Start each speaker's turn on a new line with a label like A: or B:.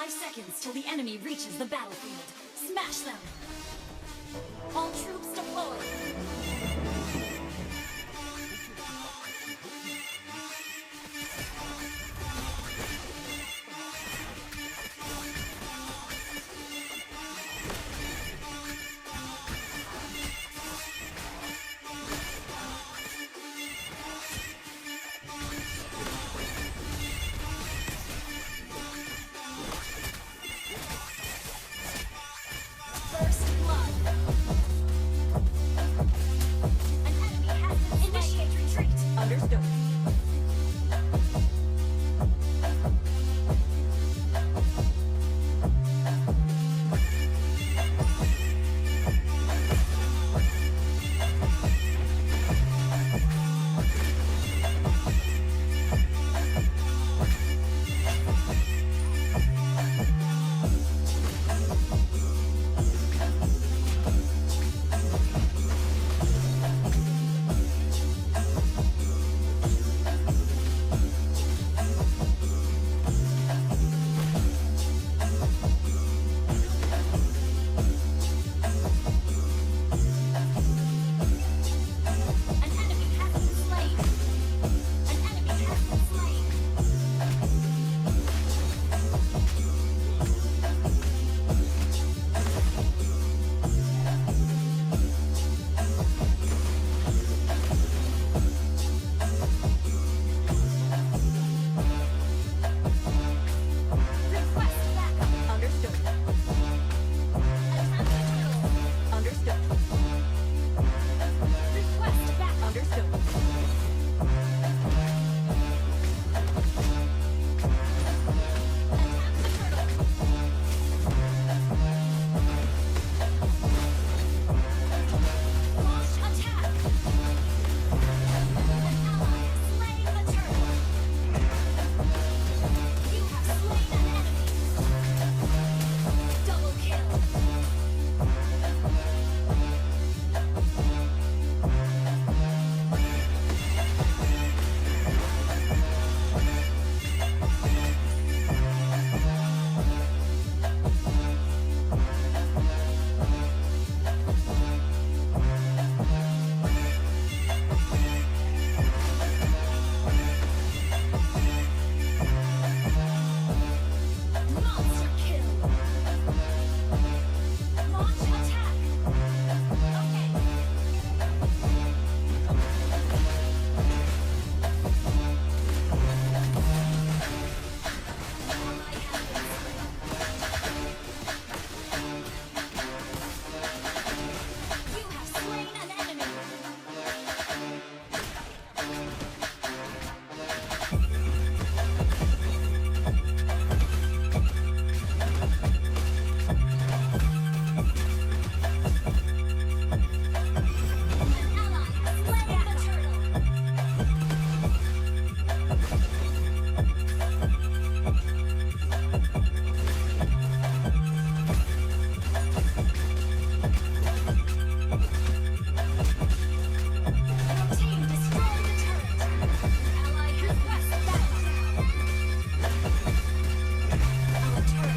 A: 5 seconds till the enemy reaches the battlefield. Smash them! All troops deployed! First blood! An enemy has been initiate retreat! Understood. An enemy has been slain! An enemy has been slain! Request backup! Understood. Attack the turtle! Understood. Request back! Understood. Attack the turtle! Launch attack! An ally has slain the turtle! You have slain an enemy! Double kill! Monster kill! Launch attack! Okay. Ally has been slain. You have slain an enemy! An ally has slain the turtle! Your team destroyed the turret! Ally has request backup! Our turret